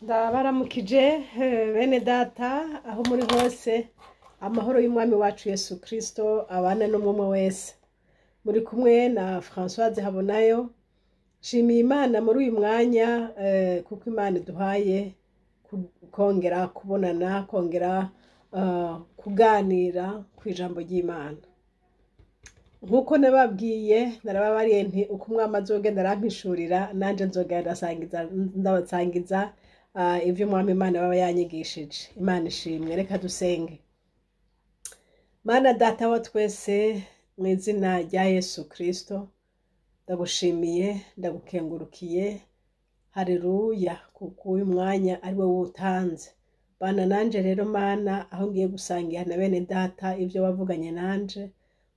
Ndabaramukije bene data aho muri hose, amahoro y'umwami wacu Yesu Kristo abane n'umwe wese. Muri kumwe na Françoise Habonayo. Nshimiye Imana muri uyu mwanya kuko Imana iduhaye kongera kubonana, kongera kuganira ku ijambo ry'Imana. Nk'uko nababwiye, narababariye nti uko umwami azogenda arampishurira, nanje nzogenda ndabasangiza ivyo umwami Imana baba yanyigishije. Imana ishimwe. Reka dusenge. Mana Data wa twese, mu izina rya Yesu Kristo, ndagushimiye, ndagukengurukiye, hareruya, kuko uyu mwanya ari wowe uwutanze. Bana nanje rero Mana, aho ngiye gusangira na bene data ivyo wavuganye nanje,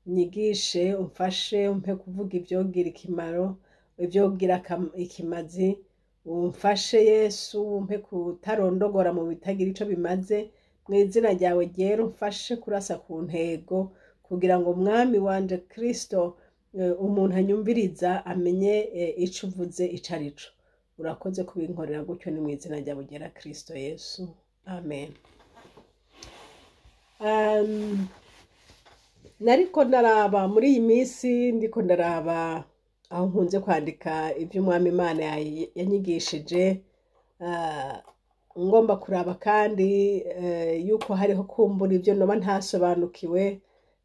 unyigishe, umfashe, umpe kuvuga ivyogira ikimaro, ivyogira ikimazi. Umfashe Yesu, umpe kutarondogora mu bitagira ico bimaze. Mu izina ryawe ryera umfashe kurasa ku ntego, kugira ngo mwami wanje Kristo, umuntu anyumviriza amenye ico uvuze ico arico. Urakoze kubinkorera gutyo, ni mu izina ryawe ryera Kristo Yesu, amen. Nariko ndaraba muri iyi minsi, ndiko ndaraba aho nkunze kwandika ivyo umwami Imana yanyigishije, ngomba kuraba kandi yuko hariho kumbura ivyo noba ntasobanukiwe,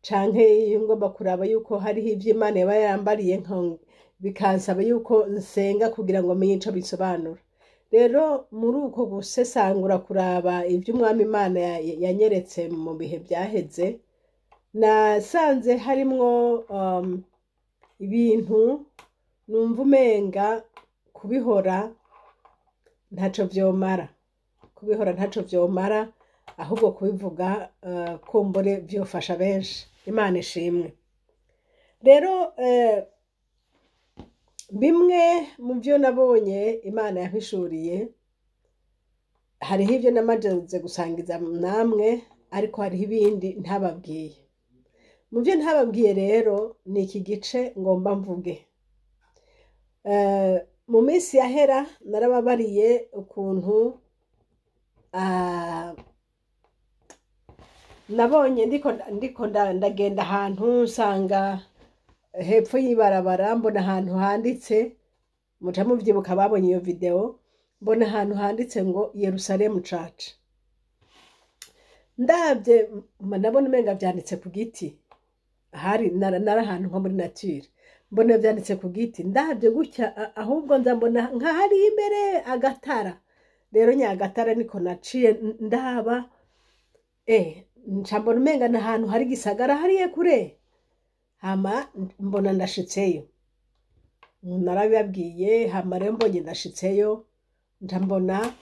canke ngomba kuraba yuko hariho ivyo Imana yaba yarambariye, bikansaba yuko nsenga kugira ngo menye ico bisobanura. Rero muri uko gusesangura, kuraba ivyo umwami Imana yanyeretse mu bihe vyaheze, nasanze harimwo ibintu numva umenga kubihora ntaco vyomara, kubihora ntaco vyomara, ahubwo kubivuga kumbure vyofasha benshi. Imana ishimwe. Rero bimwe mu vyo nabonye Imana yampishuriye, hariho ivyo namaze gusangiza namwe, ariko hariho ibindi ntababwiye. Mu vyo ntababwiye rero ni iki gice ngomba mvuge. Mu minsi yahera narababariye ukuntu nabonye ndiko ndagenda ahantu, nsanga hepfo y'ibarabara, mbona ahantu handitse, muca muvyibuka babonye iyo video, mbona ahantu handitse ngo Yerusalemu Church. Ndavye ndabona umenga vyanditse ku giti, hari nari ahantu nko muri nature, mbona vyanditse ku giti. Ndavye gutya, ahubwo nza mbona nka hari imbere agatara. Rero nyagatara niko naciye ndaba, nca mbona umenga ni ahantu hari igisagara hariya kure. Hama mbona ndashitseyo, narabibabwiye. Hama rero mbonye ndashitseyo, nca mbona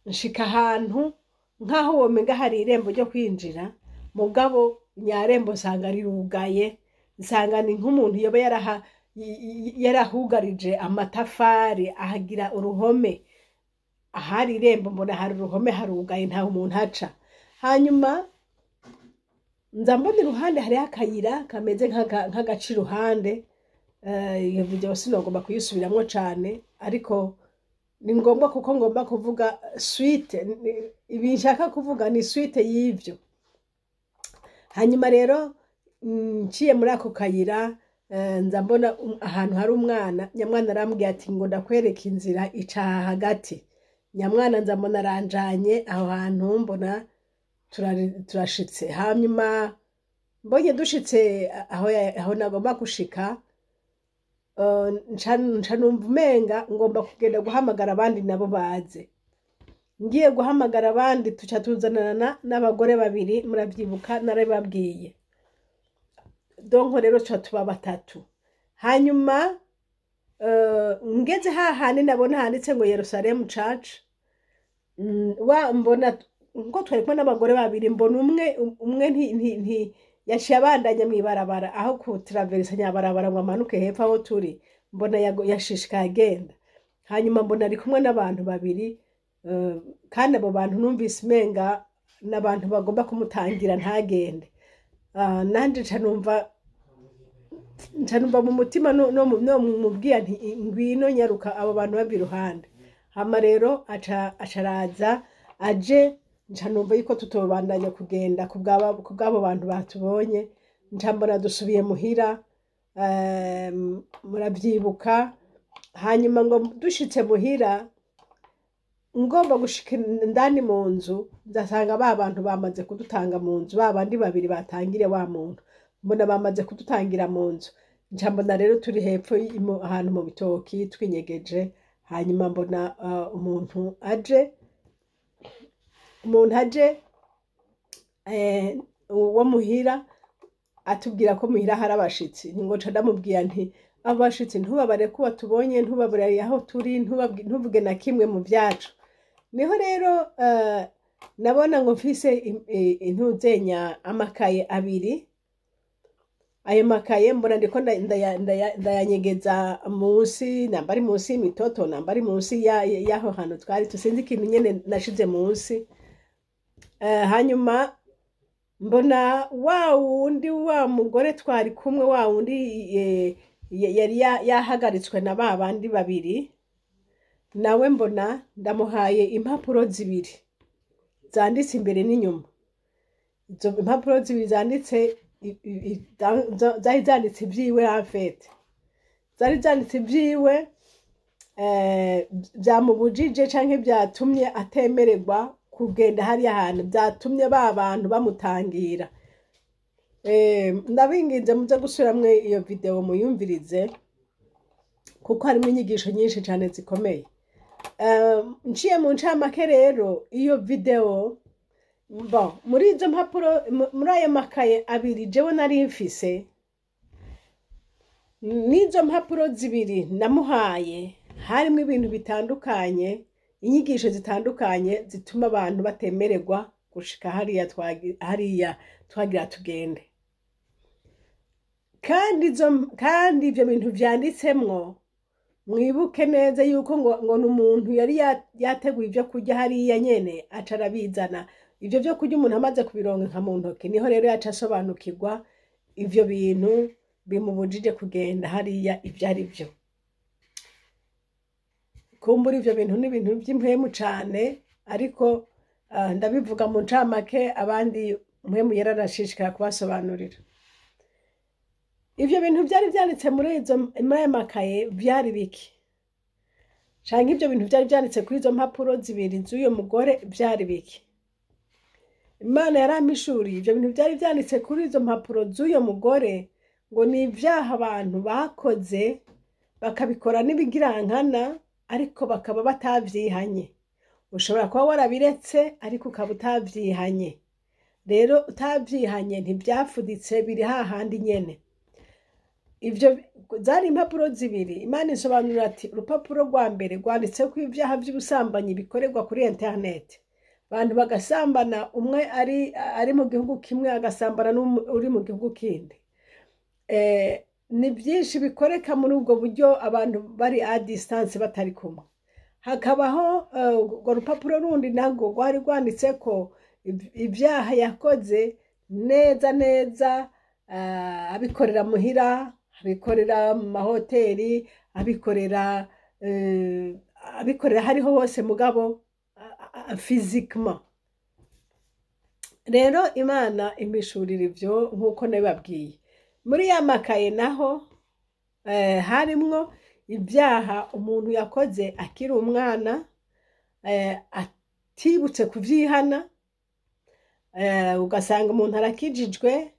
nshika ahantu nk'aho womenga hari irembo ryo kwinjira, mugabo nyarembo nsanga rirugaye, nsanga ni nk'umuntu yoba yarahugarije amatafari, ahagira uruhome. Ahari irembo mbona hari uruhome, harugaye, ntaho umuntu aca. Hanyuma nza mbona iruhande hariho akayira kameze nk'agaca iruhande. Iyo video sinogomba kuyisubiramwo cane, ariko ni ngombwa kuko ngomba kuvuga suite. Ibi nshaka kuvuga ni suite y'ivyo. Hanyuma rero nciye muri ako kayira, nza mbona ahantu hari umwana. Nyamwana arambwiye ati ngo ndakwereka inzira ica aha hagati. Nyamwana nza mbona aranjanye aho hantu, mbona turashitse. Hanyuma mbonye dushitse aho nagomba gushika, nca numva umenga ngomba kugenda guhamagara abandi nabo baze. Ngiye guhamagara abandi, tuca tuzanana n'abagore babiri, muravyibuka narabibabwiye. Donc rero tuca tuba batatu. Hanyuma ngeze hahandi nabona handitse ngo Yerusalemu Church, wa mbona nko twari kumwe n'abagore babiri, mbona umwe umwe nti yaciye abandanya mw'ibarabara, aho kutiraverisa nyabarabara ngo amanuke hepfo aho turi, mbona yashishikaye agenda. Hanyuma mbona ari kumwe n'abantu babiri, kandi abo bantu numvise umenga n'abantu bagomba kumutangira ntagende. Nanje nca numva mu mutima no mubwira nti ngwino nyaruka, abo bantu bava iruhande. Hama rero aca acaraza aje, nca numva yuko tutobandanya kugenda kubw'abo bantu batubonye. Nca mbona dusubiye muhira. Muravyibuka. Hanyuma ngo dushitse muhira, ngomba gushika indani mu nzu, ndasanga ba bantu bamaze kudutanga mu nzu, ba bandi babiri batangire wa muntu, mbona bamaze kudutangira mu nzu. Nca mbona rero turi hepfo ahantu mu bitoki twinyegeje. Hanyuma mbona umuntu aje wo muhira, atubwira ko muhira hari abashitsi. Ngo nca ndamubwira nti: "Abo bashitsi ntubabare ko batubonye, ntubabare aho turi, ntuvuge na kimwe mu vyacu." Niho rero nabona ngo mfise intuzenya amakaye abiri. Ayo makaye mbona ndiko ndayanyegeza munsi, namba ari munsi y'imitoto, namba ari munsi y'aho hantu twari, tusinzi ikintu nyene nashize munsi. Hanyuma mbona wa wundi wa mugore twari kumwe, wa wundi yari yahagaritswe na ba bandi babiri, nawe mbona ndamuhaye impapuro zibiri zanditse imbere n'inyuma. Izo impapuro zibiri zanditse zari zanditse ibyiwe, en fait zari zanditse ibyiwe byamubujije canke byatumye atemererwa kugenda hariya hantu, byatumye ba bantu bamutangira. Ndabinginze muze gusubiramwo iyo video muyumvirize, kuko harimo inyigisho nyinshi cane zikomeye. Nciye mu ncamake rero iyo video, bon, muri izo mpapuro, muri ayo makaye abiri jewe nari mfise n'izo mpapuro zibiri namuhaye, harimo ibintu bitandukanye, inyigisho zitandukanye zituma abantu batemererwa gushika hariya hariya twagira tugende. Kandi ivyo bintu vyanditsemwo, mwibuke neza yuko ngo ni umuntu yari yateguye ivyo kurya hariya nyene, aca arabizana. Ivyo vyo kurya umuntu amaze kubironka nka mu ntoki, niho rero yaca asobanukirwa ivyo bintu bimubujije kugenda hariya ivyo ari vyo. Kumbura ivyo bintu ni ibintu vy'impwemu cane, ariko ndabivuga mu ncamake, abandi mpwemu yera arashishikara kubasobanurira. Ivyo bintu vyari vyanditse muri ayo makaye vyari biki, canke ivyo bintu vyari vyanditse kuri izo mpapuro zibiri z'uyo mugore vyari biki? Imana yarampishuriye ivyo bintu vyari vyanditse kuri izo mpapuro z'uyo mugore, ngo ni ivyaha abantu bakoze, bakabikora n'ibigirankana, ariko bakaba batavyihanye. Ushobora kuba warabiretse, ariko ukaba utavyihanye. Rero utavyihanye ntivyafuditse, biri hahandi nyene. Ivyo zari impapuro zibiri. Imana isobanurira ati: urupapuro rwa mbere rwanditseko ivyaha vy'ubusambanyi bikorerwa kuri internet, abantu bagasambana, umwe ari mu gihugu kimwe agasambana n'uri mu gihugu kindi. Ni byinshi bikoreka muri ubwo buryo, abantu bari à distance, batari kumwe. Hakabaho urwo rupapuro rundi narwo rwari rwanditseko ibyaha yakoze neza neza, abikorera muhira, abikorera mu mahoteli, abikorera hariho hose, mugabo physiquement. Rero Imana impishurira ivyo nk'uko nabibabwiye. Muri ya makaye naho harimwo ibyaha umuntu yakoze akiri umwana, atibutse kuvyihana. Ugasanga umuntu arakijijwe,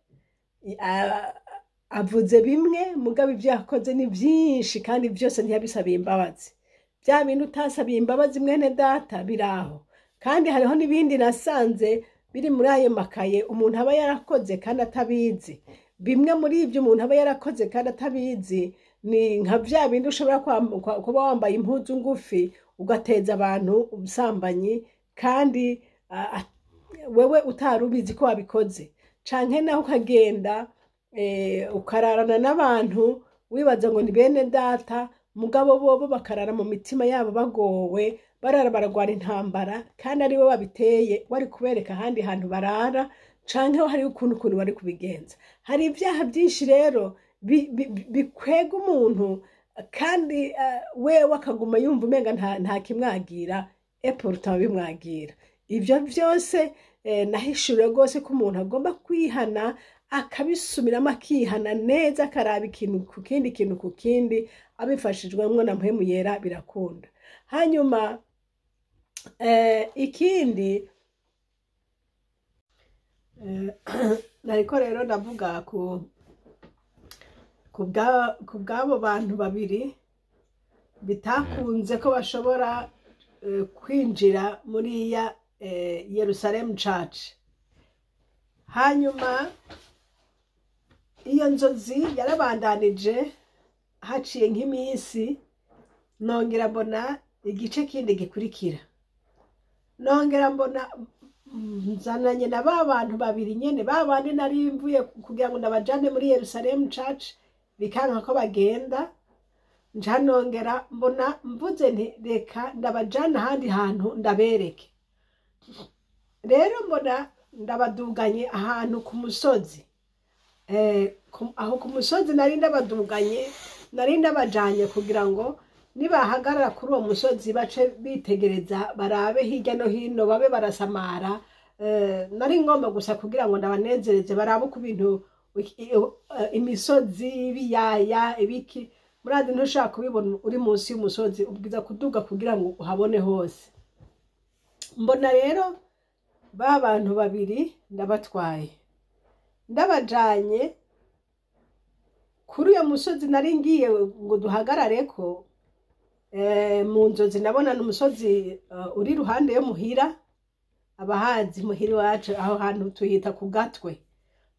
avuze bimwe, mugabo ibyo yakoze ni byinshi, kandi byose ntiyabisabiye imbabazi. Bya bintu utasabiye imbabazi, mwene data, biraho. Kandi hariho n'ibindi nasanze biri muri ayo makaye umuntu aba yarakoze kandi atabizi. Bimwe muri ibyo umuntu aba yarakoze kandi atabizi ni nka bya bindi ushobora kuba wambaye impuzu ngufi, ugateza abantu ubusambanyi, kandi wewe utari ubizi ko wabikoze, canke naho ukagenda ukararana n'abantu wibaza ngo ni bene data, mugabo bobo bakarara mu mitima yabo bagowe, barara baragwana intambara, kandi ari we wabiteye. Wari kubereka ahandi hantu barara, canke hari ukuntu bari kubigenza. Hari ibyaha byinshi rero bikwega umuntu. Kandi wewe akaguma yumva umenga nta kimwagira, et pourtant bimwagira. Ibyo byose nahishuriwe rwose ko umuntu agomba kwihana, akabisubiramo, akihana neza, akaraba ikintu ku kindi, ikintu ku kindi, abifashijwemo na Mpwemu Yera, birakunda. Hanyuma ikindi nariko rero ndavuga ku bw'abo bantu babiri bitakunze ko bashobora kwinjira muri ya Yerusalemu Church. Hanyuma iyo nzozi yarabandanije, haciye nk'iminsi nongera mbona igice kindi gikurikira. Nongera mbona nzananye na ba bantu babiri nyene, ba bandi nari mvuye kugira ngo ndabajane muri Yerusalemu Church, bikanka ko bagenda. Nca nongera mbona mvuze nti: "Reka ndabajana ahandi hantu ndabereke." Rero mbona ndabaduganye ahantu ku musozi. Aho ku musozi nari ndabaduganye, nari ndabajanye kugira ngo nibahagarara kuri uwo musozi bace bitegereza, barabe hirya no hino, babe barasamara. Nari ngomba gusa kugira ngo ndabanezereze, barabe uko ibintu, imisozi, ibiyaya, ibiki. Murazi, ntushobora kubibona uri munsi y'umusozi, ubwiza kuduga kugira ngo uhabone hose. Mbona rero ba bantu babiri ndabatwaye, ndabajanye kuri uyo musozi nari ngiye ngo duhagarareko. Mu nzozi nabona ni umusozi uri iruhande yo muhira. Abahazi muhira iwacu, aho hantu tuhita ku Gatwe.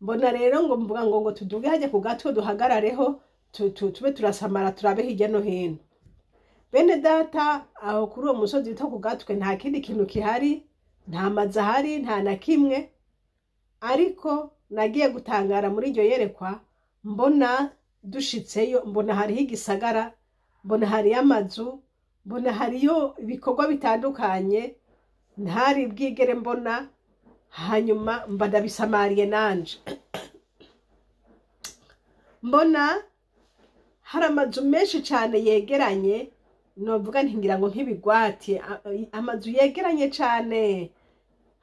Mbona rero ngo mvuga ngo tuduge hajya ku Gatwe, duhagarareho, tube turasamara, turabe hirya no hino. Bene data, aho kuri uwo musozi witwa ku Gatwe nta kindi kintu gihari, nta mazu ahari, nta na kimwe. Ariko nagiye gutangara muri iryo yerekwa, mbona dushitseyo, mbona hariho igisagara, mbona hariyo amazu, mbona hariyo ibikorwa bitandukanye ntari bwigere mbona. Hanyuma mba ndabisamariye nanje, mbona hari amazu menshi cyane yegeranye, novuga ntingira ngo nk'ibigwati, amazu yegeranye cyane.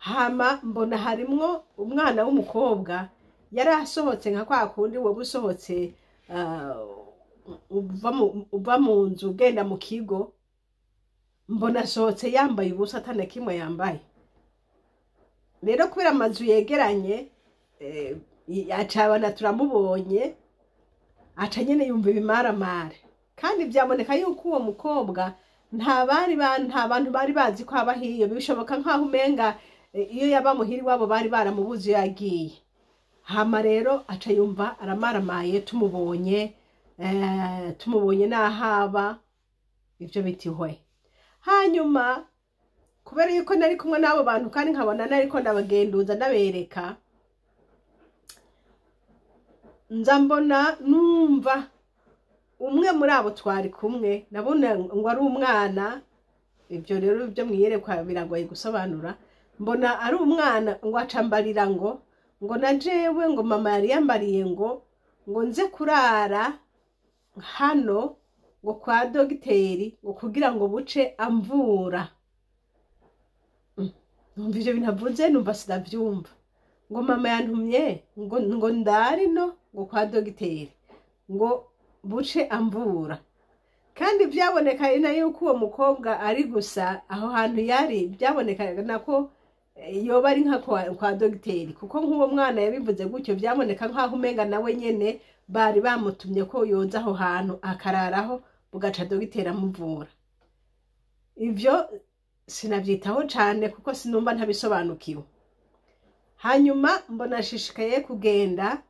Hama mbona harimwo umwana w'umukobwa yari asohotse nka kwa kundi wowe usohotse uva mu nzu ugenda mu kigo. Mbona asohotse yambaye ubusa, atana kimwe yambaye. Rero kubera amazu yegeranye, acabana turamubonye, aca nyene yumva ibimaramare. Kandi byaboneka yuko uwo mukobwa nta bantu bari bazi ko aba hiyo. Bishoboka nkaho umenga iyo yaba muhira iwabo bari baramubuze iyo yagiye. Hama rero aca yumva aramaramaye tumubonye, tumubonye n'ahaba ivyo biti hwe. Hanyuma kubera yuko nari kumwe n'abo bantu kandi nkabona nariko ndabagenduza, ndabereka, nza mbona numva umwe muri abo twari kumwe, nabona ngo ari umwana. Ibyo rero byo mwiyerekwa biragoye gusobanura. Mbona ari umwana ngo acambarira ngo na jewe ngo mama yari yambariye ngo nze kurara hano ngo kwa dogiteri, ngo kugira ngo buce amvura. Numva ivyo bintu avuze, numva sinavyumva. Ngo mama yantumye ngo ndari no ngo kwa dogiteri ngo buce amvura. Kandi byaboneka na yuko uwo mukobwa ari gusa aho hantu yari, byaboneka nako yoba ari nka kwa dogiteri, kuko nk'uwo mwana yabivuze gutyo, byaboneka nk'aho umenga nawe nyene bari bamutumye ko yoza aho hantu akararaho, bugaca dogiteri amuvura. Ivyo sinavyitaho cane kuko sinumva ntabisobanukiwe. Hanyuma mbona nshishikaye kugenda,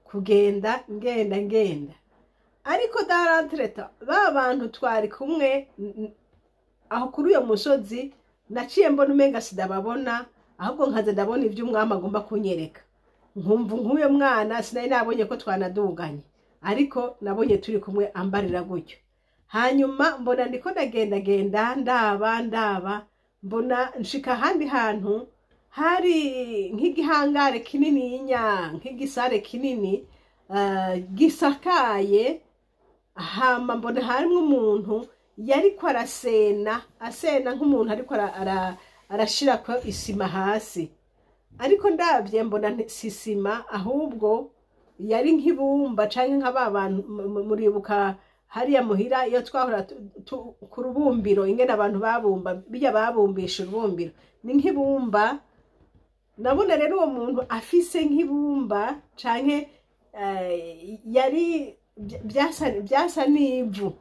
kugenda, ngenda, ngenda. Ariko dans l'entretemps ba bantu twari kumwe aho kuri uyo musozi, naciye mbona umenga sidababona, ahubwo nkaza ndabona ivyo umwami agomba kunyereka. Nkumva nk'uyo mwana sinari nabonye ko twanaduganye, ariko nabonye turi kumwe ambarira gutyo. Hanyuma mbona ndiko ndagendagenda, ndaba, ndaba, mbona nshika ahandi hantu hari nk'igihangare kinininya, nk'igisare kinini gisakaye. Hama mbona harimwo umuntu yariko arasena, asena nk'umuntu ariko arashirako isima hasi, ariko ndavye mbona si isima, ahubwo yari nk'ibumba canke nka ba bantu muribuka hariya muhira iyo twahora ku rubumbiro, ingene abantu babumba, birya babumbisha urubumbiro, ni nk'ibumba. Nabona rero uwo muntu afise nk'ibumba canke yari byasa n'ivu.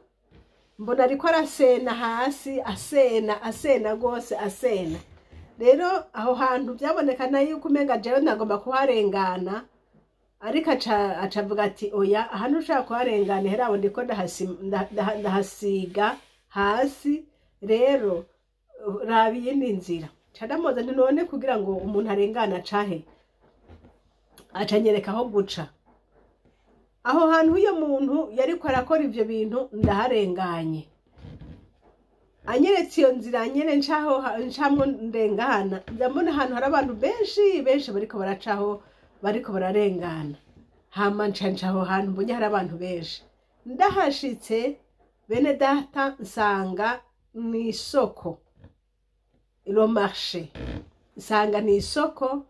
Mbona ariko arasena hasi, asena, asena rwose, asena. Rero aho hantu byabonekana yuko umenga jewe ntagomba kuharengana, ariko aca avuga ati: "Oya, ahantu ushaka kuharengana herabo ndiko ndahasiga hasi, rero raba iyindi nzira." Ca ndamubaza nti: "None kugira ngo umuntu arengane acahe?" Aca anyereka aho guca. Aho hantu uyo muntu yariko arakora ivyo bintu ndaharenganye. Anyeretse iyo nzira nyene ncaho, ncamwo ndengana, ndabona ahantu hari abantu benshi benshi bariko baracaho, bariko bararengana. Hama nca nca aho hantu mbonye hari abantu benshi. Ndahashitse, bene data, nsanga ni isoko, le marché. Nsanga ni isoko.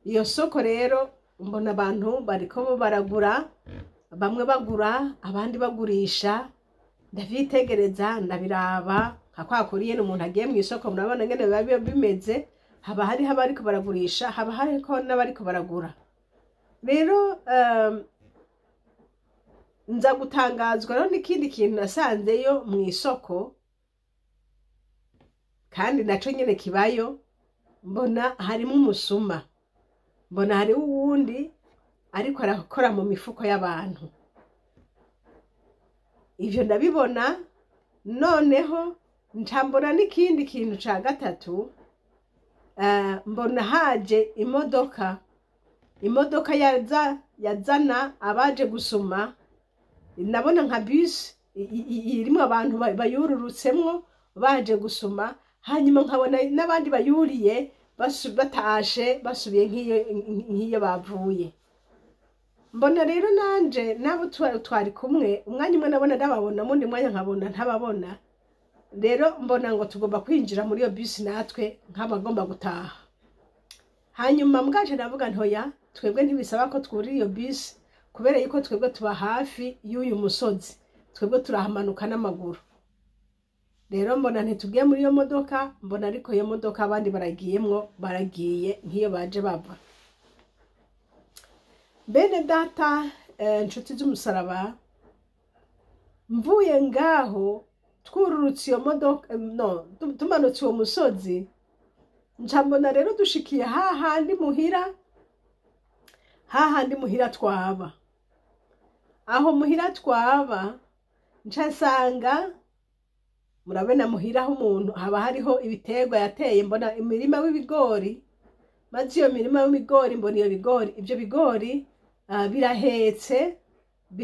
Iyo soko rero mbona abantu bariko baragura, bamwe bagura, abandi bagurisha. Ndavyitegereza, ndabiraba nka kwa kuri nyene umuntu agiye mu isoko, murabona ingene biba bimeze. Haba hariho abariko baragurisha, haba hariko n'abariko baragura. Rero nza gutangazwa rero n'ikindi kintu nasanzeyo mu isoko, kandi naco nyene kibayo. Mbona harimo umusuma, mbona hariho uwundi ariko arakora mu mifuko y'abantu. Ivyo ndabibona. Noneho nca mbona n'ikindi kintu ca gatatu. Mbona haje imodoka, imodoka yaza yazana abaje gusuma. Ndabona nka bus irimwo abantu bayururutsemwo baje gusuma, hanyuma nkabona n'abandi bayuriye batashe, basubiye nk'iyo bavuye. Mbona rero nanje n'abo twari kumwe, umwanya umwe nabona ndababona, mundi mwanya nkabona ntababona. Rero mbona ngo tugomba kwinjira muri iyo bisi natwe nk'abagomba gutaha. Hanyuma mbwaje ndavuga ntoya: "Twebwe ntibisaba ko twurira iyo bisi, kubera yuko twebwe tuba hafi y'uyu musozi, twebwe turahamanuka n'amaguru." Rero mbona ntitugiye muri iyo modoka. Mbona ariko iyo modoka abandi baragiyemwo, baragiye nk'iyo baje bava. Bene data, inshuti z'umusaraba, mvuye ngaho twururutse iyo modoka, no tumanutse uwo musozi, nca mbona rero dushikiye hahandi muhira, hahandi muhira twaba. Aho muhira twaba, nca nsanga murabona muhira aho umuntu haba hariho ibiterwa yateye. Mbona imirima w'ibigori, maze iyo mirima w'ibigori mbona iyo bigori, ibyo bigori birahetse,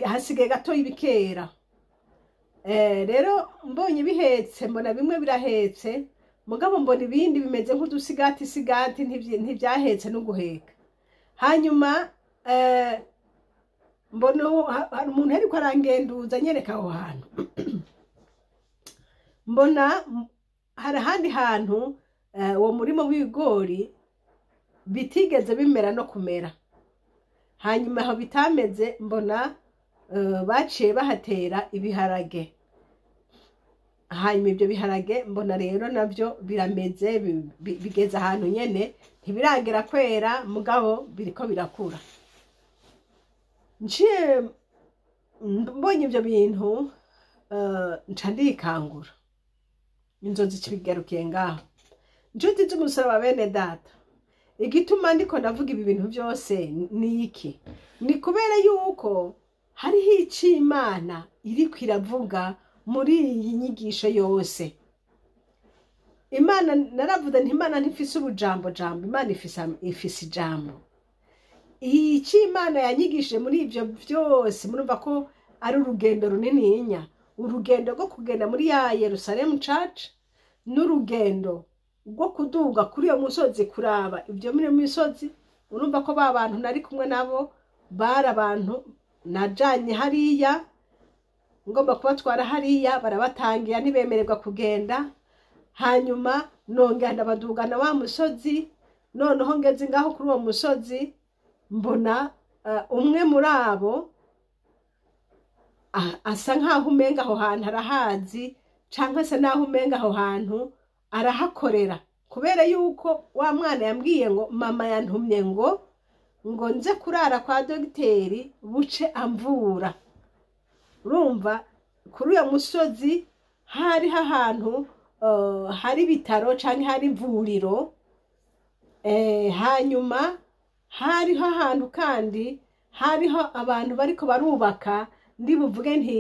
hasigaye gato bikera. Rero mbonye bihetse, mbona bimwe birahetse, mugabo mbona ibindi bimeze nk'udusigati sigati, ntivyahetse no guheka. Hanyuma mbona hari umuntu ariko arangenduza anyereka aho hantu. Mbona hari ahandi hantu uwo murima w'ibigori bitigeze bimera no kumera. Hanyuma aho bitameze, mbona baciye bahatera ibiharage. Hanyuma ibyo biharage mbona rero nabyo birameze, bigeze ahantu nyene ntibiragera kwera, mugabo biriko birakura. Nciye mbonye ibyo bintu, nca ndikangura, inzozi kibigarukiye ngaho. Inshuti z'umusaraba, bene data, igituma ndiko ndavuga ibi bintu byose ni iki? Ni kubera yuko hariho ico Imana iriko iravuga muri iyi nyigisho yose. Imana, naravuze nti Imana ntifise ubujambo jambo, Imana ifise ijambo. Icyo Imana yanyigishije muri ibyo byose, murumva ko ari urugendo runininya, urugendo rwo kugenda muri ya Yerusalemu Church, n'urugendo rwo kuduga kuri iyo musozi kuraba ibyo muri iyo misozi. Urumva ko ba bantu nari kumwe nabo bari abantu najanye hariya. Ngomba kubatwara hariya, barabatangira, ntibemererwa kugenda. Hanyuma nongera ndabadugana wa musozi. Noneho ngeze ngaho kuri uwo musozi, mbona umwe muri abo asa nkaho umenga aho hantu arahazi, cyangwa se naho umenga aho hantu arahakorera, kubera yuko wa mwana yambwiye ngo mama yantumye ngo nze kurara kwa dogiteri buce amvura. Urumva, kuri uyo musozi hariho ahantu hari ibitaro cyangwa hari ivuriro. Hanyuma hariho ahantu kandi hariho abantu bariko barubaka, ndi buvuge nti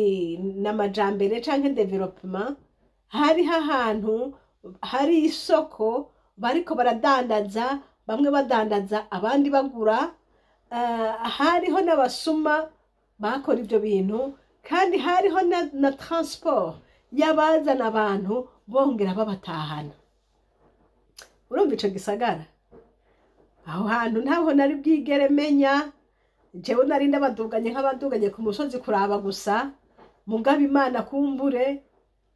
n'amajambere canke développement. Hariho ahantu hari isoko bariko baradandaza, bamwe badandaza, abandi bagura. Hariho n'abasuma bakora ivyo bintu, kandi hariho na transport y'abazana abantu bongera babatahana. Urumva, ico gisagara, aho hantu ntaho nari bwigere menya. Jewe nari ndabaduganye nk'abaduganye ku musozi kuraba gusa. Mugabo Imana, kumbure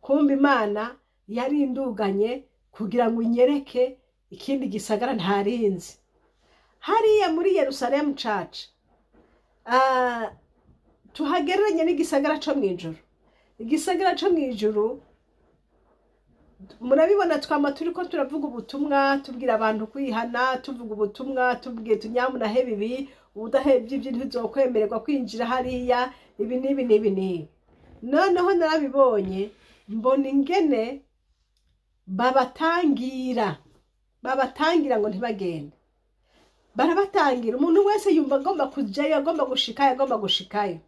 kumba Imana yari induganye kugira ngo inyereke ikindi gisagara ntarinzi hariya muri Yerusalemu Church. Tuhagereranye n'igisagara co mw'ijuru. Igisagara co mw'ijuru, murabibona, twama turiko turavuga ubutumwa, tubwira abantu kwihana, tuvuga ubutumwa, tubwiye tunyamunaheba ibi, udahebye ibyo ntizokwemererwa kwinjira hariya, ibi n'ibi n'ibi n'ibi. Noneho narabibonye, mbona ingene babatangira ngo ntibagende. Barabatangira, umuntu wese yumva agomba kujayo, agomba gushikayo, agomba gushikayo.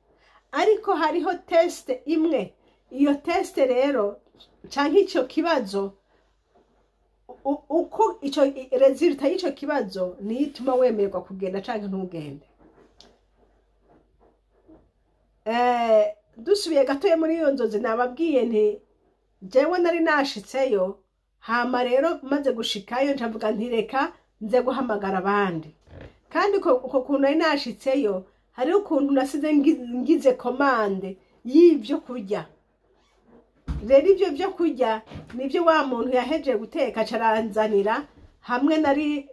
Ariko hariho test imwe. Iyo test rero, canke ico kibazo, uko ico résultat y'ico kibazo niyo ituma wemererwa kugenda canke ntugende. Dusubiye gatoya muri iyo nzozi, nababwiye nti jewe nari nashitseyo. Hama rero maze gushikayo, ncavuga nti reka nze guhamagara abandi. Kandi uko kuntu nari nashitseyo, hariho ukuntu nasize ngize commande y'ivyo kurya. Rero ivyo vyo kurya nivyo wa muntu yahejeje guteka, acaranzanira hamwe nari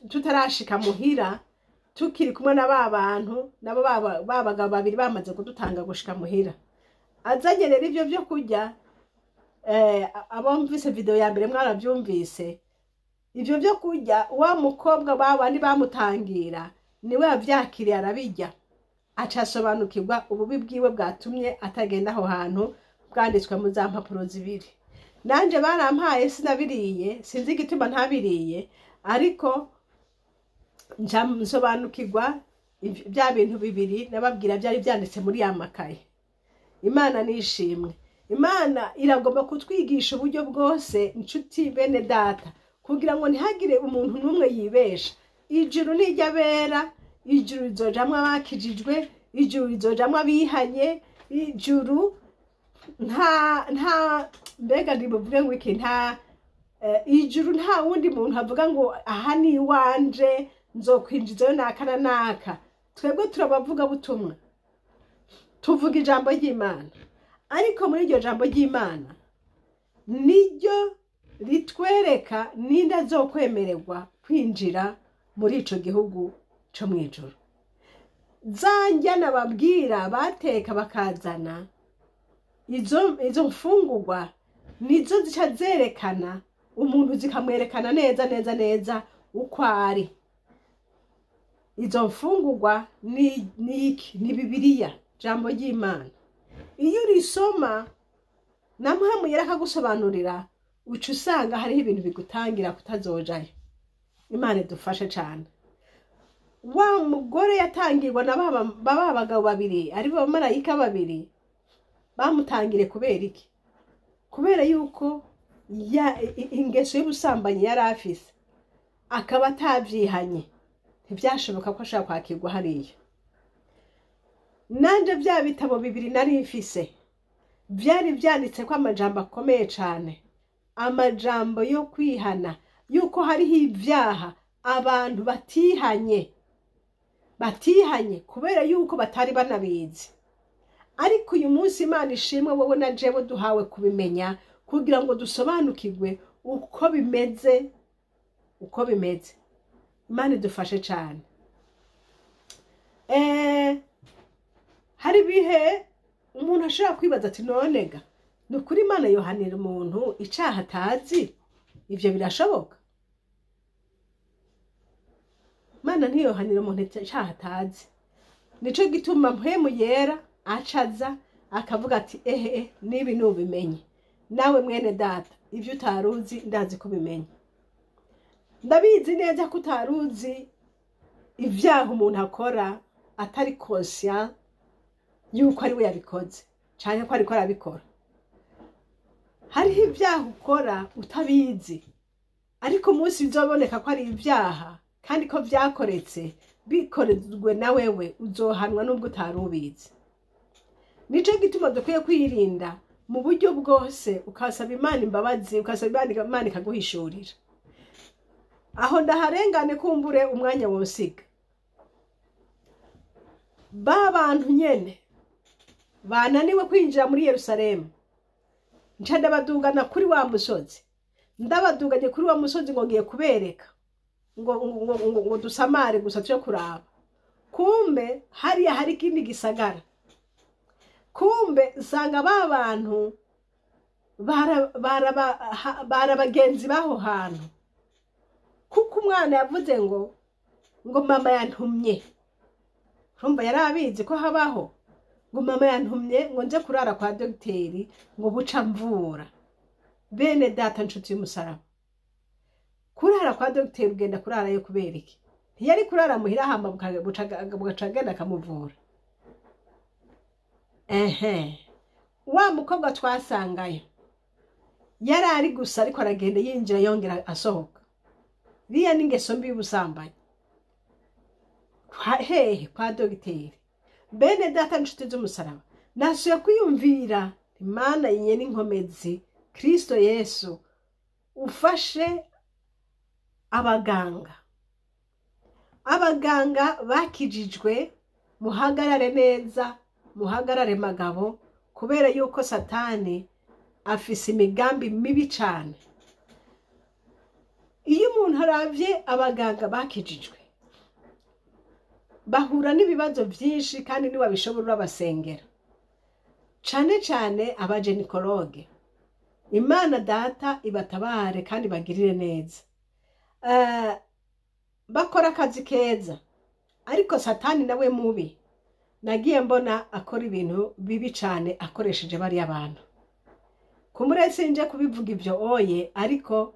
tutarashika muhira, tukiri kumwe na ba bantu nabo ba bagabo babiri bamaze kudutanga gushika muhira. Azanye rero ivyo vyo kurya, abumvise video ya mbere mwaravyumvise. Ivyo vyo kurya, wa mukobwa ba bandi bamutangira niwe yavyakiriye, arabirya, aca asobanukirwa ububi bwiwe bwatumye atagenda aho hantu bwanditswe mu za mpapuro zibiri. Nanje barampaye, sinabiriye, sinzi igituma ntabiriye, ariko nca nsobanukirwa bya bintu bibiri nababwira byari byanditse muri ya makaye. Imana nishimwe. Imana iragomba kutwigisha uburyo bwose, inshuti bene data, kugira ngo ntihagire umuntu n'umwe yibesha. Ijuru n'iry'abera, ijuru rizojamwo abakijijwe, ijuru rizojamwo abihanye. Ijuru nta mbega ndibuvuge ngo iki, nta ijuru nta wundi muntu avuga ngo aha ni iwanje, nzokwinjizayo naka na naka. Twebwe turabavuga butumwa, tuvuga ijambo ry'Imana, ariko muri iryo jambo ry'Imana niryo ritwereka ninde azokwemererwa kwinjira muri ico gihugu co mw'ijuru. Za njyana babwira bateka bakazana, izo mfungurwa nizo zica zerekana umuntu, zikamwerekana neza neza neza uko ari. Izo mfungurwa ni iki? Ni Bibiliya, jambo ry'Imana. Iyo urisoma na Mpwemu Yera akagusobanurira, uca usanga hariho ibintu bigutangira kutazojayo. Imana idufashe cane. Wa mugore yatangirwa na ba bagabo babiri, ari bo bamarayika babiri, bamutangire kubera iki? Kubera yuko ingeso y'ubusambanyi yari afise, akaba atavyihanye, ntivyashoboka ko ashobora kwakirwa hariya. Nanje vya bitabo bibiri nari mfise vyari vyanditseko amajambo akomeye cane, amajambo yo kwihana, yuko hariho ivyaha abantu batihanye, batihanye kubera yuko batari banabizi. Ariko uyu munsi Imana ishimwe, wowe na jewe duhawe kubimenya kugira ngo dusobanukirwe uko bimeze, uko bimeze. Imana idufashe cyane. Hari ibihe umuntu ashobora kwibaza ati: "Nonega ni ukuri Imana yohanira umuntu icaha atazi? Ibyo birashoboka?" Imana ntiyohanira umuntu icaha atazi. Nico gituma Mpwemu Yera acaza akavuga ati: "Ehe, nibi nubimenye nawe mwene data, ibyo utaruzi ndazi ko ubimenye. Ndabizi neza ko utaruzi ibyaha umuntu akora atari conscient yuko ari we yabikoze cyane, ko ariko arabikora. Hariho ibyaha ukora utabizi, ariko umunsi bizoboneka ko ari ibyaha kandi ko byakoretse, bikorezwe na wewe, uzohanwa nubwo utari ubizi." Nico gituma dukwiye kwirinda mu buryo bwose, ukasaba Imana imbabazi, ukasaba Imana ikaguhishurira. Aho ndaharengane, kumbure umwanya wosiga. Ba bantu nyene bananiwe kwinjira muri Yerusalemu, nca ndabadugana kuri wa musozi. Ndabaduganye kuri wa musozi ngo ngiye kubereka, ngo dusamare gusa, tuje kuraba. Kumbe hariya hari ikindi gisagara. Kumbe nsanga ba bantu bara abagenzi b'aho hantu, kuko umwana yavuze ngo mama yantumye. Urumva yari abizi ko habaho, ngo mama yantumye ngo nze kurara kwa dogiteri, ngo buca mvura. Bene data, nshuti y'umusaraba, kurara kwa dogiteri ugenda kurarayo kubera iki? Ntiyari kurara muhira, hama bugaca agenda akamuvura? Ehe, wa mukobwa twasangayo yari ari gusa ariko aragenda yinjira yongera asohoka. Riya n'ingeso mbi y'ubusambanyi. Hehe? Kwa dogiteri. Bene data, nshuti z'umusaraba, nasuye kwiyumvira: Imana yenye n'inkomezi, Kristo Yesu, ufashe abaganga, abaganga bakijijwe, muhagarare neza, muhagarare magabo, kubera yuko Satani afise imigambi mibi cane. Iyo umuntu aravye abaganga bakijijwe, bahura n'ibibazo byinshi, kandi niwabishobora urabasengera, cane cane aba gynécologues. Imana Data ibatabare kandi bagirire neza. Bakora akazi keza, ariko Satani nawe mubi, nagiye mbona akora ibintu bibi cane akoresheje bariya bantu. Kumure sinje kubivuga ibyo oye, ariko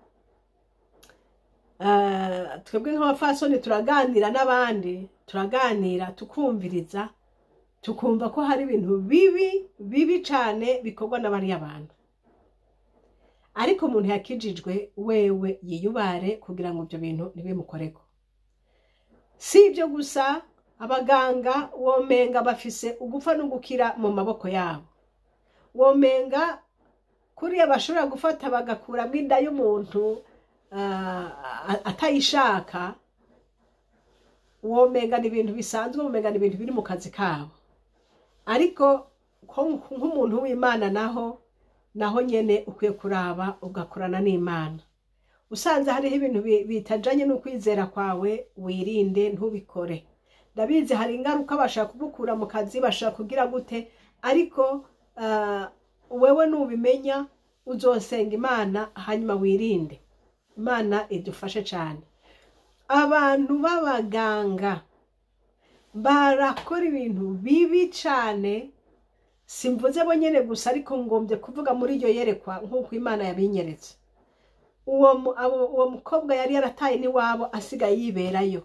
twebwe nk'abafasoni turaganira n'abandi, turaganira, tukumviriza, tukumva ko hari ibintu bibi bibi cane bikorwa n'abariya bantu. Ariko umuntu yakijijwe wewe yiyubare kugira ngo ibyo bintu ntibimukoreko. Si ibyo gusa, abaganga womenga bafise ugupfa no gukira mu maboko yabo. Womenga kuriya bashobora gufata bagakuramo inda y'umuntu atayishaka, womenga ni ibintu bisanzwe, womenga ni ibintu biri mu kazi kabo. Ariko nk'umuntu w'Imana, naho nyene ukwiye kuraba ugakorana n'Imana. Usanze hariho ibintu bitajanye n'ukwizera kwawe, wirinde, ntubikore. Ndabizi hari ingaruka, bashaka kugukura mu kazi, bashaka kugira gute, ariko wewe nubimenya uzosenga Imana hanyuma wirinde. Imana idufashe cyane. Abantu b'abaganga barakora ibintu bibi cyane. Simvuze bo nyene gusa, ariko ngombye kuvuga muri iryo yerekwa nk'uko Imana yabinyeretse. Uwo mukobwa yari yarataye n'iwabo, asigaye yiberayo,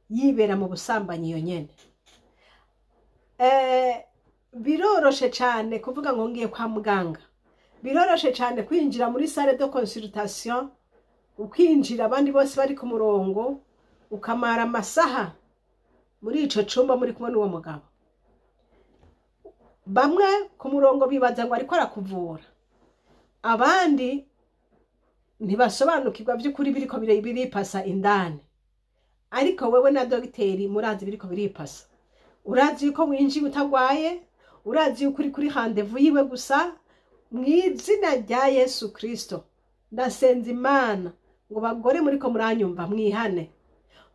yibera mu busambanyi iyo nyene. Biroroshe cyane kuvuga ngo ngiye kwa muganga. Biroroshe cyane kwinjira muri salle de consultation, ukinjira abandi bose bari ku murongo, ukamara amasaha muri ico cumba muri kumwe n'uwo mugabo. Bamwe ku murongo bibaza ngo ariko arakuvura, abandi ntibasobanukirwa by'ukuri biriko biripasa indani. Ariko wewe na dogiteri murazi biriko biripasa. Urazi yuko winjiye utagwaye. Urazi yuko uri kuri rendez-vous yiwe gusa. Mu izina rya Yesu Kristo, ndasenza Imana ngo bagore muriko muranyumva mwihane,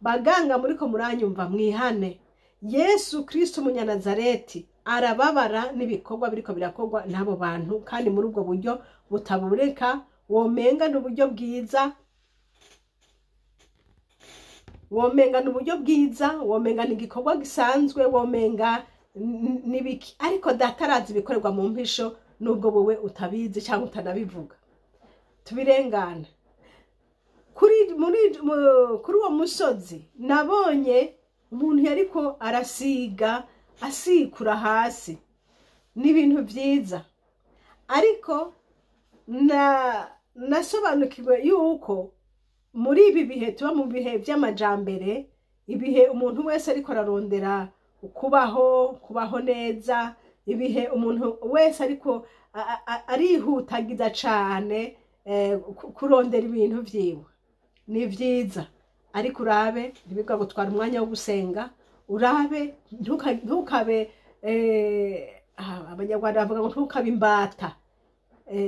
baganga muriko muranyumva mwihane. Yesu Kristo Umunyanazareti arababara n'ibikorwa biriko birakorwa n'abo bantu, kandi muri ubwo buryo butabureka, womenga ni uburyo bwiza, womenga ni uburyo bwiza, womenga ni igikorwa gisanzwe, womenga n'ibiki, ariko Data arazi ibikorerwa mu mpisho, nubwo wowe utabizi cyangwa utanabivuga. Tubirengana. Kuri uwo musozi nabonye umuntu yariko arasiga, asikura hasi. Ni ibintu byiza, ariko na nasobanukiwe yuko muri ibi bihe tuba mu bihe by'amajambere, ibihe umuntu wese ariko ararondera kubaho neza, ibihe umuntu wese ariko arihutagiza cane kurondera ibintu vyiwe, ni vyiza, ariko urabe ntibigwa gutwara umwanya wo gusenga. Urabe ntukabe, Abanyarwanda bavuga ngo ntukabe imbata,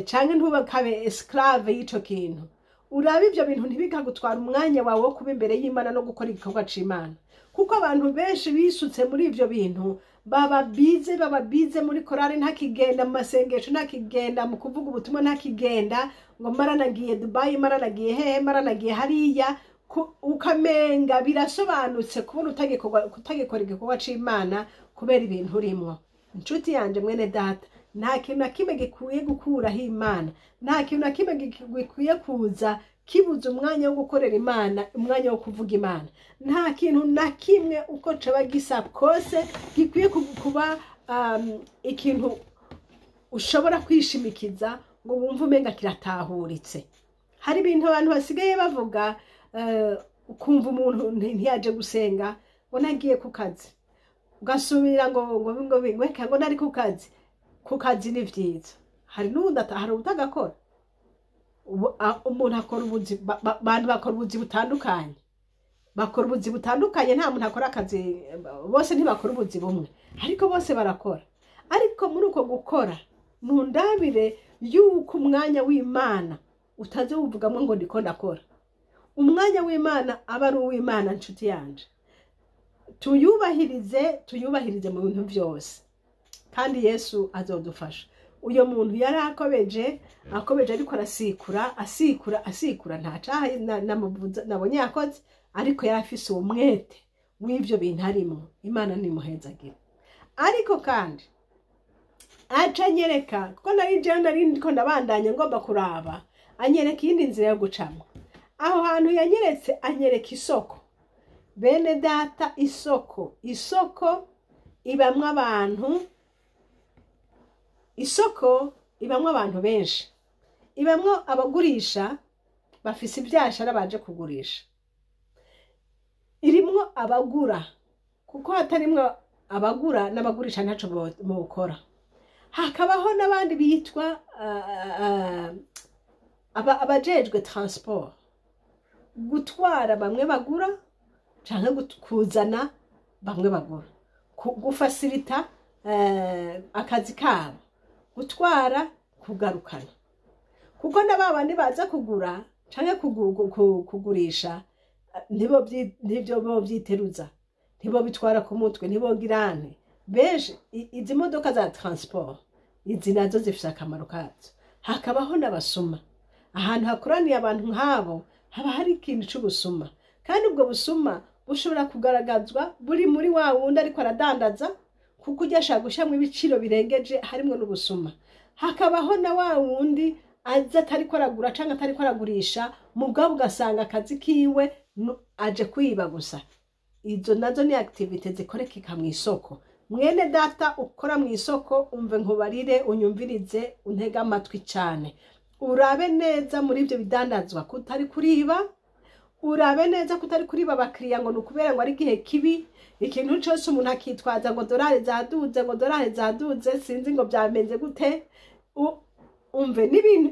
canke ntukabe esclave y'ico kintu. Urabe ivyo bintu ntibikagutwara umwanya wawe wo kuba imbere y'Imana no gukora igikorwa c'Imana, kuko abantu benshi bisutse muri ivyo bintu, baba bize muri korari, ntakigenda mu masengesho, ntakigenda mu kuvuga ubutumwa, ntakigenda ngo maranagiye Dubai, maranagiye hehe, maranagiye hariya. Ukamenga birasobanutse kubona utagikora igikorwa c'Imana kubera ibintu urimwo. Inshuti yanje, mwene data, nta kintu na kimwe gikwiye gukuraho Imana, nta kintu na kimwe gikwiye kuza kibuza umwanya wo gukorera Imana, umwanya wo kuvuga Imana. Nta kintu na kimwe, uko caba gisa kose, gikwiye kuba ikintu ushobora kwishimikiza ngo wumve umenga kiratahuritse. Hari ibintu abantu basigaye bavuga, ukumva umuntu ntiyaje gusenga ngo nagiye ku kazi, ugasubira ngo nari ku kazi. Ku kazi ni vyiza, hari n'uwundi hari utagakora. Umuntu akora ubuzi, abantu bakora ubuzi butandukanye, bakora ubuzi butandukanye. Nta muntu akora akazi, bose ntibakora ubuzi bumwe, ariko bose barakora. Ariko muri uko gukora, mundabire yuko umwanya w'Imana utaze wuvugamo ngo ndiko ndakora. Umwanya w'Imana aba ari uw'Imana. Nshuti yanje, tuyubahirize, tuyubahirize mu bintu byose, kandi Yesu azodufasha. Uyo muntu yari akobeje, akobeje, ariko arasikura, asikura, asikura. Nta caha nabonye yakoze, ariko yari afise uwo mwete w'ivyo bintu arimwo. Imana nimuhezagire. Ariko kandi aca anyereka, kuko nari jewe nari ndiko ndabandanya ngomba kuraba, anyereka iyindi nzira yo gucamwo. Aho hantu yanyeretse, anyereka isoko. Bene data, isoko ibamwo abantu, isoko ibamwo abantu benshi, ibamwo abagurisha bafise ivyashara baje kugurisha, irimwo abagura, kuko hatarimwo abagura n'abagurisha ntaco bokora. Hakabaho n'abandi bitwa abajejwe transport, gutwara bamwe bagura canke kuzana bamwe bagura, gufacilita akazi kabo, gutwara, kugarukana, kuko na ba bandi baza kugura canke kugurisha nibyo bo vyiteruza, ntibo bitwara ku mutwe, ntibogirane benshi. Izi modoka za transport, izi nazo zifise akamaro kazo. Hakabaho n'abasuma. Ahantu hakoraniye abantu nk'abo haba hari ikintu c'ubusuma, kandi ubwo busuma bushobora kugaragazwa buri muri wa wundi ariko aradandaza, kuko ujya ashaka gushyiramo ibiciro birengeje, harimwo n'ubusuma. Hakabaho na wa wundi aza atariko aragura canke atariko aragurisha, mugabo ugasanga akazi kiwe aje kwiba gusa. Izo nazo ni activités zikorekeka mu isoko. Mwene data ukora mu isoko, umve nkubarire, unyumvirize, untege amatwi cyane. Urabe neza muri ibyo bidandazwa kutari kuriba, urabe neza kutari kuriba abakiriya ngo ni ukubera ngo ari igihe kibi. Ikintu cyose umuntu akitwaza ngo dorari zaduze, ngo dorari zaduze, sinzi ngo byamenze gute. Umve,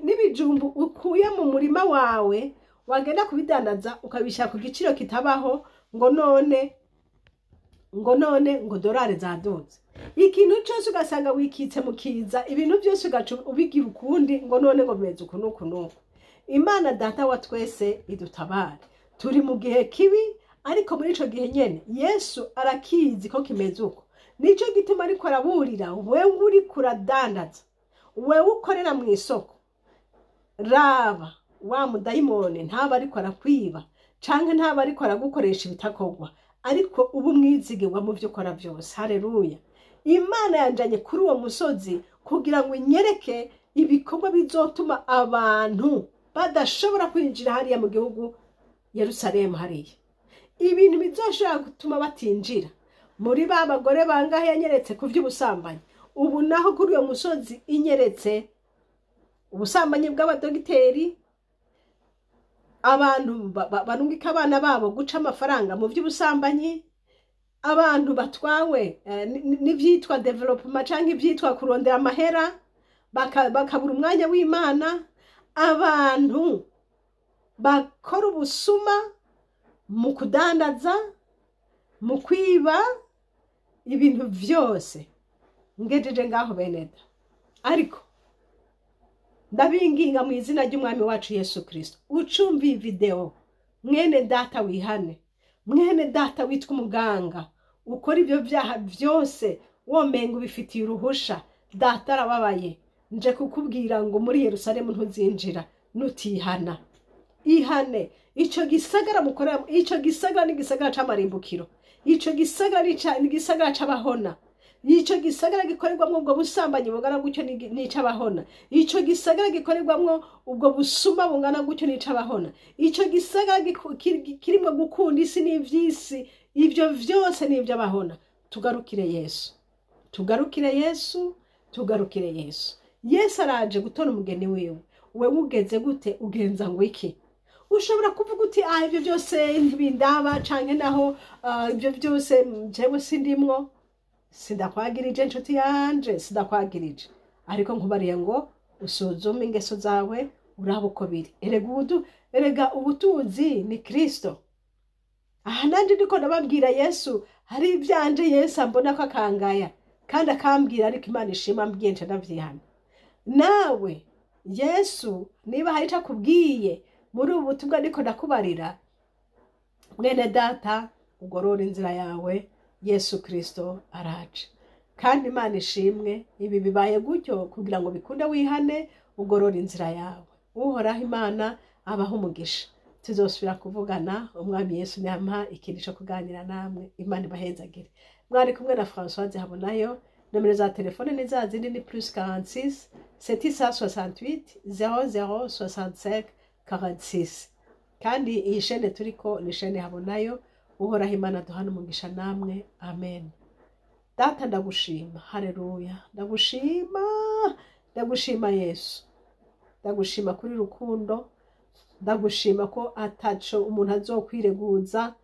n'ibijumbu ukuye mu murima wawe wagenda kubidandaza ukabishyira ku giciro kitabaho, ngo none ngo dorari zaduze. Ikintu cyose ugasanga wikitse mu kiza, ibintu byose ugaca ubigira ukundi, ngo none ngo bimeze uku n'uku n'uku. Imana Data wa twese idutabare. Turi mu gihe kibi, ariko muri ico gihe nyene Yesu arakizi ko kimeze uko. Nico gituma ariko araburira wewe uriko uradandaza, wewe ukorera mu isoko, raba wa mudayimoni ntaba ariko arakwiba canke ntaba ariko aragukoresha ibitakorwa, ariko uba umwizigirwa mu vyo ukora vyose. Haleluya. Imana yanjanye kuri uwo musozi kugira ngo inyereke ibikorwa bizotuma abantu badashobora kwinjira hariya mu gihugu Yerusalemu. Hariya ibintu bizoshobora gutuma batinjira muri ba bagore bangahe yanyeretse ku vy'ubusambanyi. Ubu naho kuri uyo musozi inyeretse ubusambanyi bw'abadogiteri, abantu barungika abana babo guca amafaranga mu vy'ubusambanyi, abantu batwawe n'ivyitwa développement canke ivyitwa kurondera amahera, bakabura umwanya w'Imana, abantu bakora ubusuma mu kudandaza, mu kwiba ibintu vyose. Ngejeje ngaho, beneda, ariko ndabinginga mu izina ry'Umwami wacu Yesu Kristo, ucumva iyi video, mwene data, wihane. Mwene data witwa umuganga ukora ibyo byaha byose womenga ubifitiye uruhusha, data arababaye. Nje kukubwira ngo muri Yerusalemu ntuzinjira nutihana. Ihane. Ico gisagara mukorera, ico gisagara ni igisagara c'amarimbukiro, ico gisagara ni igisagara c'abahona, ico gisagara gikorerwamwo ubwo busambanyi bungana gutyo n'ic'abahona, ico gisagara gikorerwamwo ubwo busuma bungana gutyo n'ic'abahona, ico gisagara kirimwo gukunda isi n'ivy'isi, ivyo vyose n'ivy'abahona. Tugarukire Yesu, tugarukire Yesu, tugarukire Yesu. Yesu araje gutora umugeni wiwe. Wewe ugeze gute? Ugenza ngo iki? Ushobora kuvuga uti: "Ah, ibyo byose ntibindaba," canke naho "ibyo byose jewe sindimwo." Sindakwagirije, inshuti yanje, sindakwagirije, ariko nkubariye ngo usuzume ingeso zawe, urabe uko biri. Erega ubudu, erega ubutunzi ni Kristo. Aha nanje ndiko ndababwira Yesu, hari ivyanje Yesu ambona ko akangaya kandi akambwira, ariko Imana ishima ambwiye nca ndavyihana. Nawe Yesu niba hari ico akubwiye muri ubu butumwa ndiko ndakubarira, mwene data, ugorora inzira yawe. Yesu Kristo araje. Kandi Imana ishimwe, ibi bibaye gutyo kugira ngo bikunde wihane, ugorora inzira yawe. Uhoraho Imana abaho umugisha. Tuzosubira kuvugana Umwami Yesu niyampa ikintu cyo kuganira namwe. Imana ibahezagire. Mwari kumwe na Françoise Habonayo. Nomero za telefone ni za zindi, ni +46 768 00 65 46. Kandi iyi shene turiko ni shene Habonayo. Uhoraho Imana duhana umugisha namwe. Amen. Data, ndagushima. Haleluya. Ndagushima, ndagushima Yesu, ndagushima kuri rukundo, ndagushima ko ataco umuntu azokwireguza,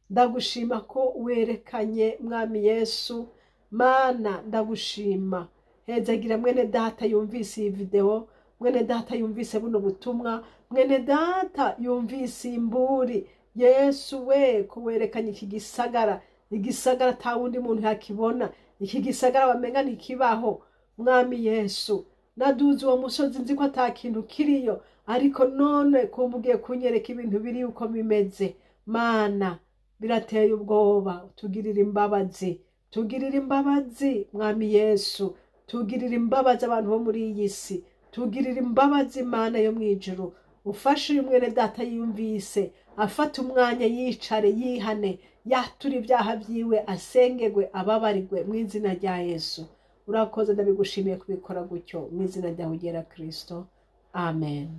ndagushima ko werekanye Mwami Yesu. Mana, ndagushima. Hezagira mwene data yumvise iyi video, mwene data yumvise buno butumwa, mwene data yumvise imburi. Yesu we, ko werekanye iki gisagara, igisagara ata wundi muntu yakibona, iki gisagara bamenga ntikibaho. Mwami Yesu, naduze uwo musozi nzi ko ata kintu kiriyo, ariko none kumva ugiye kunyereka ibintu biri uko bimeze, Mana, birateye ubwoba. Tugirire imbabazi, tugirire imbabazi, Mwami Yesu, tugirire imbabazi abantu bo muri iyi si, tugirire imbabazi, Mana yo mu ijuru. Ufashe uyu mwene data yumvise, afate umwanya yicare, yihane, yatura ibyaha byiwe, asengerwe, ababarirwe mu izina rya Yesu. Urakoze, ndabigushimiye kubikora gutyo mu izina ryawe ugera Kristo. Amen.